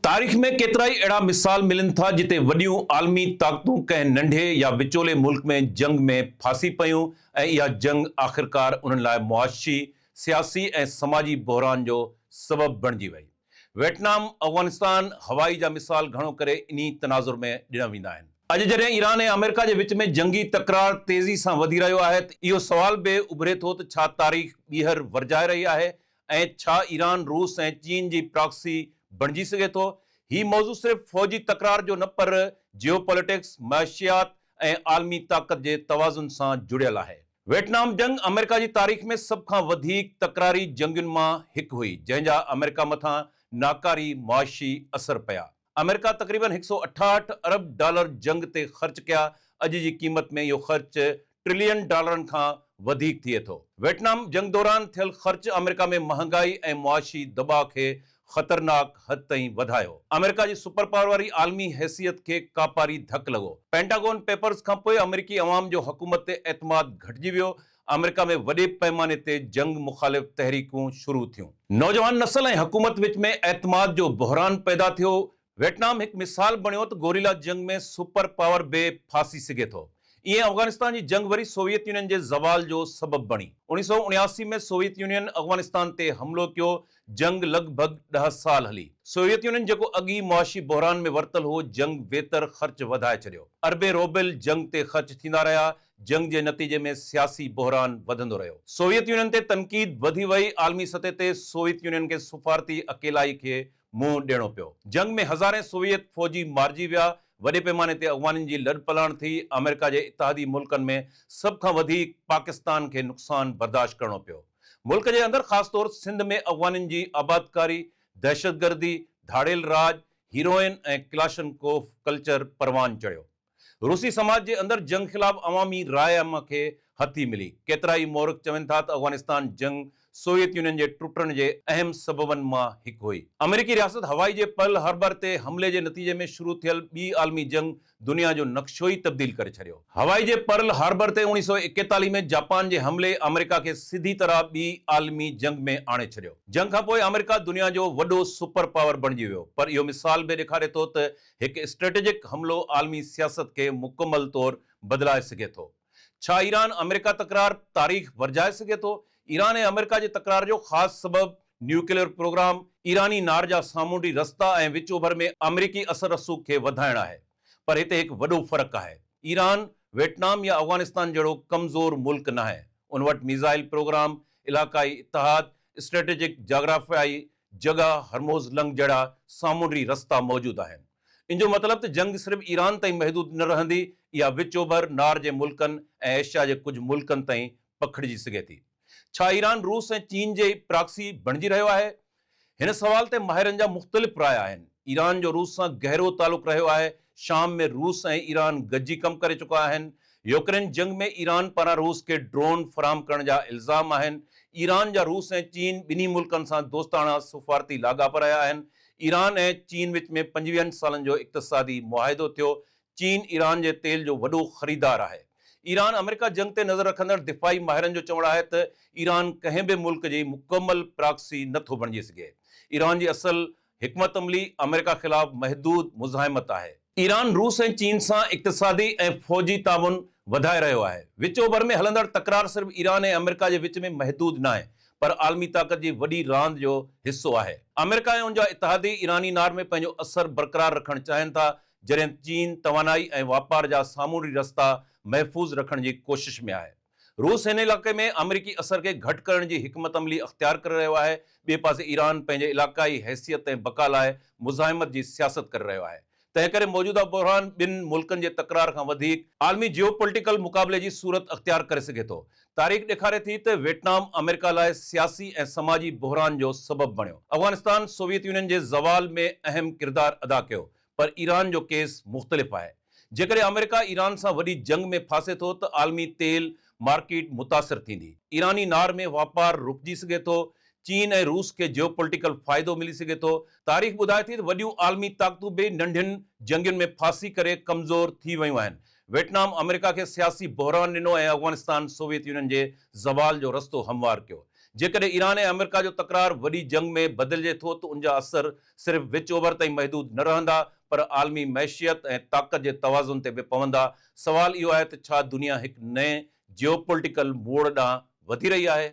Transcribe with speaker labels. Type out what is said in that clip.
Speaker 1: تاريخ ۾ ڪيترائي اهڙا مثال ملن ٿا جتي وڏيون عالمي طاقتون ڪنهن ننڍي يا وچولي ملڪ ۾ جنگ ۾ ڦاسي پيون ۽ اها جنگ آخرڪار انهن لاء معاشي، سياسي ۽ سماجي بحران جو سبب بڻجي وئي. ويٽنام، افغانستان، هوائي جا مثال گهڻو ڪري انهي تناظر ۾ ڏنا ويندا آهن. اڄ جڏهن ايران ۽ آمريڪا جي وچ ۾ جنگي تڪرار تيزي سان وڌي رهيو آهي ته اهو سوال به اڀري ٿو ته ڇا تاريخ ٻيهر ورجائي رهي آهي ۽ ڇا ايران روس ۽ چين جي پراڪسي بڻجي سگهي ٿو؟ هي موضوع صرف فوجي تڪرار جو نه پر جيو پوليٽڪس، معاشيات ۽ عالمي طاقت جي توازن سان جڙيل آهي. ويٽنام جنگ آمريڪا جي تاريخ ۾ سڀ کان وڌيڪ تڪراري جنگين مان هڪ هئي، جنهن جا آمريڪا مٿان ناڪاري معاشي اثر پيا. آمريڪا تقريبن هڪ سئو اٺاهٺ ارب ڊالر جنگ تي خرچ ڪيا، اڄ جي قيمت ۾ اهو خرچ ٽرلين ڊالرن کان وڌيڪ ٿئي ٿو. ويٽنام جنگ دوران ٿيل خرچ آمريڪا ۾ مهانگائي ۽ معاشي دٻاء کي خطرناڪ حد تائين وڌايو. آمريڪا جي سپر پاور واري عالمي حيثيت کي ڪاپاري ڌڪ لڳو. پينٽاگون پيپرز کانپوء آمريڪي عوام جو حڪومت تي اعتماد گهٽجي ويو آمريڪا ۾ وڏي پئماني تي جنگ مخالف تحريڪون شروع ٿيون. نوجوان نسل ۽ حڪومت وچ ۾ اعتماد جو بحران پيدا ٿيو. ويٽنام هڪ مثال بڻيو ته گوريلا جنگ ۾ سپر پاور به ڦاسي سگهي ٿو. ايئن افغانستان جي جنگ وري سوويت يونين جي زوال جو سبب بڻي. 1979 ۾ سوويت يونين افغانستان تي حملو ڪيو، جنگ لڳ ڀڳ ڏهه سال هلي. سوويت يونين جيڪو اڳ ئي معاشي بحران ۾ ورتل هو، جنگ ويتر خرچ وڌائي ڇڏيو. اربين روبل جنگ تي خرچ ٿيندا رهيا، جنگ جي نتيجي ۾ سياسي بحران وڌندو رهيو. سوويت يونين تي تنقيد وڌي وئي، عالمي سطح تي سوويت يونين کي سفارتي اڪيلائي کي منهن ڏيڻو پيو. جنگ ۾ هزارين سوويت فوجي مارجي ويا، وڏي پيماني تي افغانين جي لڏپلاڻ ٿي، آمريڪا جي اتحادي ملڪن ۾ سڀ کان وڌيڪ پاڪستان کي نقصان برداشت ڪرڻو پيو. ملڪ جي اندر خاص طور سنڌ ۾ افغانين جي آبادڪاري، دهشتگردي، ڌاڙيل راڄ، هيروئن ۽ ڪلاشنڪوف ڪلچر پروان چڙهيو. روسي سماج جي اندر جنگ خلاف عوامي راء عامه کي هٿي ملي. ڪيترائي مورخ چون ٿا ته افغانستان جنگ سوويت يونين جي ٽٽڻ جي اهم سببن مان هڪ هئي. آمريڪي رياست هوائي جي پرل هاربر تي حملي جي نتيجي ۾ شروع ٿيل ٻي عالمي جنگ دنيا جو نقشو ئي تبديل ڪري ڇڏيو. هوائي جي پرل هاربر تي 1941 ۾ جاپان جي حملي آمريڪا کي سڌي طرح ٻي عالمي جنگ ۾ آڻي ڇڏيو. جنگ کانپوء آمريڪا دنيا جو وڏو سپر پاور بڻجي ويو پر اهو مثال به ڏيکاري ٿو ته هڪ اسٽريٽجڪ حملو عالمي سياست کي مڪمل طور بدلائي سگهي ٿو. ڇا ايران آمريڪا تڪرار تاريخ ورجائي سگهي ٿو؟ ايران ۽ آمريڪا جي تڪرار جو خاص سبب نيوڪليئر پروگرام، ايراني نار جا سامونڊي رستا ۽ وچ اوڀر ۾ آمريڪي اثر رسوخ کي وڌائڻ آهي. پر هتي هڪ وڏو فرق آهي. ايران ويٽنام يا افغانستان جهڙو ڪمزور ملڪ ناهي. ان وٽ ميزائل پروگرام، علاقائي اتحاد، اسٽريٽجڪ جاگرافيائي جڳهه هرموز لنگ جهڙا سامونڊي رستا موجود آهن. ان جو مطلب ته جنگ صرف ايران تائين محدود نه رهندي، اها وچ اوڀر، نار جي ملڪن ۽ ايشيا جي ڪجهه ملڪن تائين پکڙجي سگهي ٿي. ڇا ايران روس ۽ چين جي پراڪسي بڻجي رهيو آهي؟ هن سوال تي ماهرن جا مختلف رايا آهن. ايران جو روس سان گهرو تعلق رهيو آهي، شام ۾ روس ۽ ايران گڏجي ڪم ڪري چڪا آهن، يوڪرين جنگ ۾ ايران پاران روس کي ڊرون فراهم ڪرڻ جا الزام آهن، ايران جا روس ۽ چين ٻنهي ملڪن سان دوستاڻا سفارتي لاڳاپا رهيا آهن، ايران ۽ چين وچ ۾ پنجويهن سالن جو اقتصادي معاهدو ٿيو، چين ايران جي تيل جو وڏو خريدار آهي. ايران آمريڪا جنگ تي نظر رکندڙ دفاعي ماهرن جو چوڻ آهي ته ايران ڪنهن به ملڪ جي مڪمل پراڪسي نه ٿو بڻجي سگهي، ايران جي اصل حڪمت عملي آمريڪا خلاف محدود مزاحمت آهي. ايران روس ۽ چين سان اقتصادي ۽ فوجي تعاون وڌائي رهيو آهي. وچ اوڀر ۾ هلندڙ تڪرار صرف ايران ۽ آمريڪا جي وچ ۾ محدود ناهي پر عالمي طاقت جي وڏي راند جو حصو آهي. آمريڪا ۽ ان جا اتحادي ايراني نار ۾ پنهنجو اثر برقرار رکڻ چاهين ٿا جڏهن چين توانائي ۽ واپار جا سامونڊي رستا محفوظ رکڻ جي ڪوشش ۾ آهي. روس هن علائقي ۾ آمريڪي اثر کي گهٽ ڪرڻ جي حڪمت عملي اختيار ڪري رهيو آهي، ٻئي پاسي ايران پنهنجي علاقائي حيثيت ۽ بقا لاء مزاحمت جي سياست ڪري رهيو آهي. تنهنڪري موجوده بحران ٻن ملڪن جي تڪرار کان وڌيڪ عالمي جيو پوليٽيڪل مقابلي جي صورت اختيار ڪري سگهي ٿو. تاريخ ڏيکاري ٿي ته ويٽنام آمريڪا لاء سياسي ۽ سماجي بحران جو سبب بڻيو. افغانستان سوويت يونين جي زوال ۾ اهم ڪردار ادا ڪيو پر ايران جو ڪيس مختلف آهي. جيڪڏهن آمريڪا ايران سان وڏي جنگ ۾ ڦاسي ٿو ته عالمي تيل مارڪيٽ متاثر ٿيندي، ايراني نار ۾ واپار رڪجي سگهي ٿو، چين ۽ روس کي جيو پوليٽيڪل فائدو ملي سگهي ٿو. تاريخ ٻڌائي ٿي ته وڏيون عالمي طاقتون به ننڍين جنگين ۾ ڦاسي ڪري ڪمزور ٿي ويون آهن. ويٽنام آمريڪا کي سياسي بحران ڏنو ۽ افغانستان سوويت يونين جي زوال جو رستو هموار ڪيو. جيڪڏهن ايران ۽ آمريڪا جو تڪرار وڏي جنگ ۾ بدلجي ٿو ته ان جا اثر صرف وچ اوڀر تائين محدود نه رهندا، پر عالمي معيشت ۽ طاقت جي توازن تي به پوندا. سوال اهو آهي ته ڇا دنيا هڪ نئين جيوپوليٽيڪل موڙ ڏانهن وڌي رهي آهي؟